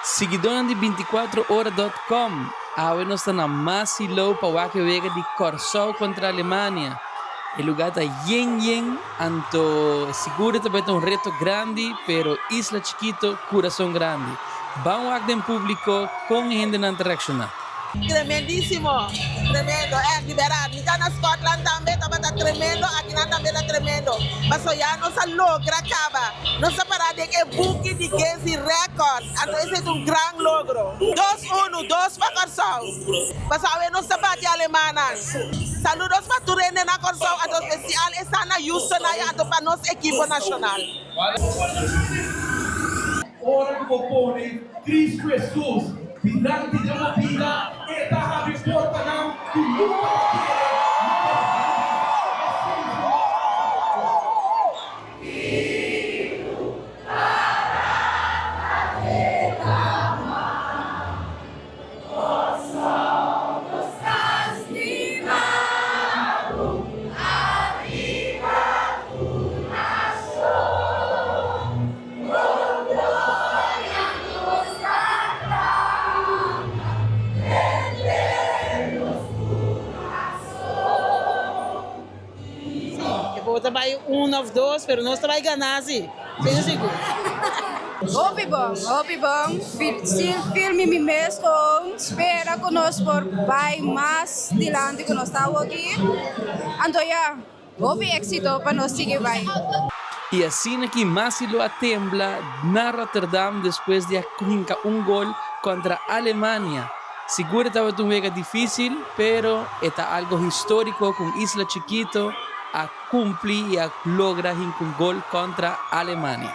Siguidónan di binticuatroora.com, awe nos ta na Maassilo pa wak e wega di Kòrsou kontra Alemania. E lugá ta yen yen, anto sigur e ta bai ta un reto grandi, pero isla chikito, kurason grandi. Ban wak den públiko kon e hendenan ta reakshoná. Tremendísimo, tremendo, eh, di berdad. Mi ta na Scotland tambe, tabata tremendo, akinan tambe ta tremendo. Paso ya nos a logra caba, nos a para den e buki di Guinness Records, anto esei ta un gran logro. Dos uno, dos pa Kòrsou. Paso awe nos ta bati Alemannan. Saludos pa tur hende na Kòrsou, anto especial esnan na Houston aya, anto pa nos ekipo nacional. Ora ku bo pone Kristu Hesus dilanti den bo bida, e ta habri portanan ku nunka bo kere no por habri. Esei su nòmber ta Yahweh. E por ta bai un of dos, pero nos ta bai gana si, sigur sigur. Hopi bon, hopi bon. Sin firme mi mes con spera cu nos por bay mas dilanti cu nos ta awoki. Anto ya, hopi exito pa nos sigui bay. Y asina ki Masi lo a tembla na Rotterdam despues di a hinca un gol contra Alemania. Sigur e tabata un wega dificil, pero e ta algo historico cu un isla chikito a cumpli y a logra hinca un gol contra Alemania.